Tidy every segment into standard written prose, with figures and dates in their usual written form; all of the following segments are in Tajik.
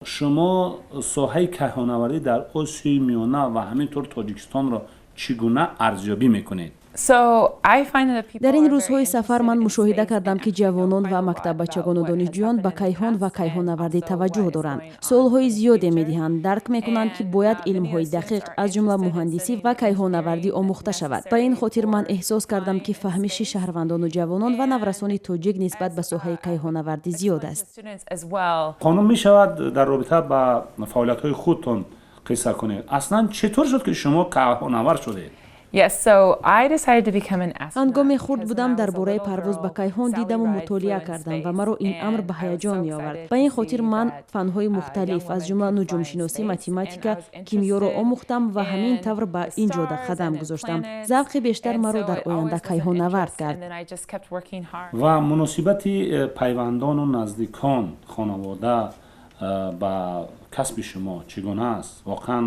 Шумо соҳаи кайҳоннавардӣ дар Осиёи Миёна ва ҳамин тур Тоҷикистонро чӣ гуна арзёбӣ мекунед? Дар ин рӯзҳои сафар ман мушоҳида кардам, ки ҷавонон ва мактаббачагону донишҷӯён ба кайҳон ва кайҳоннавардӣ таваҷҷӯҳ доранд, суолҳои зиёде медиҳанд, дарк мекунанд, ки бояд илмҳои дақиқ, аз ҷумла муҳандисӣ ва кайҳоннавардӣ омӯхта шавад. Ба ин хотир ман эҳсос кардам, ки фаҳмиши шаҳрвандону ҷавонон ва наврасони тоҷик нисбат ба соҳаи кайҳоннавардӣ зиёд аст. Хонум, мешавад дар робита ба фаъолиятҳои худтон қисса кунед? Аслан чӣ тур шуд, ки шумо кайҳоннавард шудед? Ҳангоме хурд будам, дар бораи парвоз ба кайҳон дидаму мутолиа кардам ва маро ин амр ба ҳаяҷон меовард. Ба ин хотир ман фанҳои мухталиф, аз ҷумла нуҷумшиносӣ, математика, кимиёро омӯхтам ва ҳамин тавр ба ин ҷода қадам гузоштам. Завқи бештар маро дар оянда кайҳоннавард кард. Ва муносибати пайвандону наздикон, хонавода ба касби шумо чӣ гуна аст? Воқеан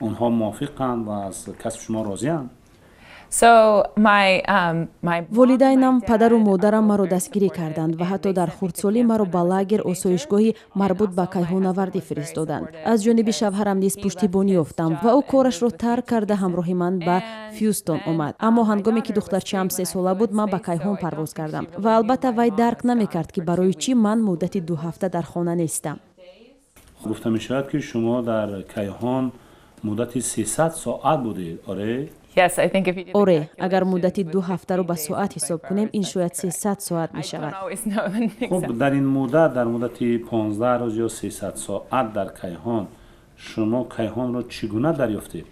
онҳо мувофиқанд ва аз касби шумо розианд? Волидайнам, падару модарам, маро дастгирӣ карданд ва ҳатто дар хурдсолӣ маро ба лагер, осоишгоҳи марбут ба кайҳоннавардӣ фиристоданд. Аз ҷониби шавҳарам низ пуштибонӣ ёфтам ва ӯ корашро тарк карда, ҳамроҳи ман ба Ҳюстон омад. Аммо ҳангоме ки духтарчаам 3сола буд, ман ба кайҳон парвоз кардам ва албатта вай дарк намекард, ки барои чӣ ман муддати 2 ҳафта дар хона нестам. Гуфта мешавад, ки шумо дар кайҳон муддати 300 соат будед, оре? Оре, агар муддати 2 ҳафтаро ба соат ҳисоб кунем, ин шояд 300 соат мешавад. Хуб, дар ин муддат, дар муддати 15 рӯз ё 300 соат дар кайҳон, шумо кайҳонро чӣ гуна дарёфтед?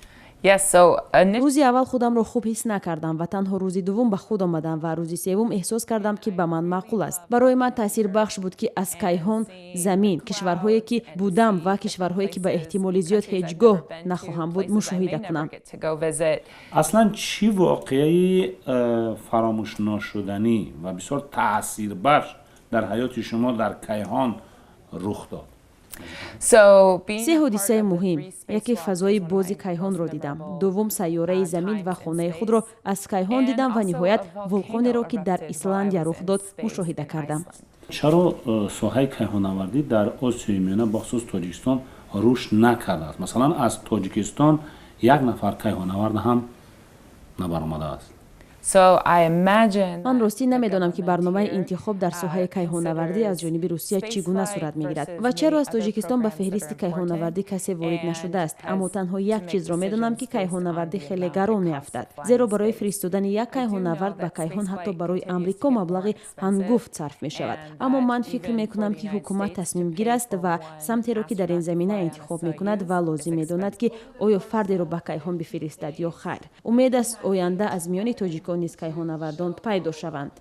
Рӯзи аввал худамро хуб ҳис накардам ва танҳо рӯзи дуввум ба худ омадам ва рӯзи севум эҳсос кардам, ки ба ман маъқул аст. Барои ман таъсирбахш буд, ки аз кайҳон, замин, кишварҳое ки будам ва кишварҳое ки ба эҳтимоли зиёд ҳеҷ гоҳ нахоҳам буд, мушоҳида кунам. Аслан чӣ воқеаи фаромӯшношуданӣ ва бисёр таъсирбахш дар ҳаёти шумо дар кайҳон рух дод? Се ҳодисаи муҳим: яке, фазои бози кайҳонро дидам, дуввум, сайёраи Замин ва хонаи худро аз кайҳон дидам ва ниҳоят вулқонеро, ки дар Исландия рух дод, мушоҳида кардам. Чаро соҳаи кайҳоннавардӣ дар Осиёи Миёна, бахусус Тоҷикистон, рушд накардааст? Масалан, аз Тоҷикистон як нафар кайҳонавард ҳам набаромадааст. Ман ростӣ намедонам, ки барномаи интихоб дар соҳаи кайҳоннавардӣ аз ҷониби Русия чӣ гуна сурат мегирад ва чаро аз Тоҷикистон ба феҳристи кайҳоннавардӣ касе ворид нашудааст. Аммо танҳо як чизро медонам, ки кайҳоннавардӣ хеле гарон меафтад, зеро барои фиристодани як кайҳоннавард ба кайҳон ҳатто барои Амрико маблағи ҳангуфт сарф мешавад. Аммо ман фикр мекунам, ки ҳукумат тасмимгир аст ва самтеро, ки дар ин замина интихоб мекунад ва лозим медонад, ки оё фардеро ба кайҳон бифиристад ё хайр. Умед аст, оянда аз миёни тоҷикон низ кайҳоннавардон пайдо шаванд.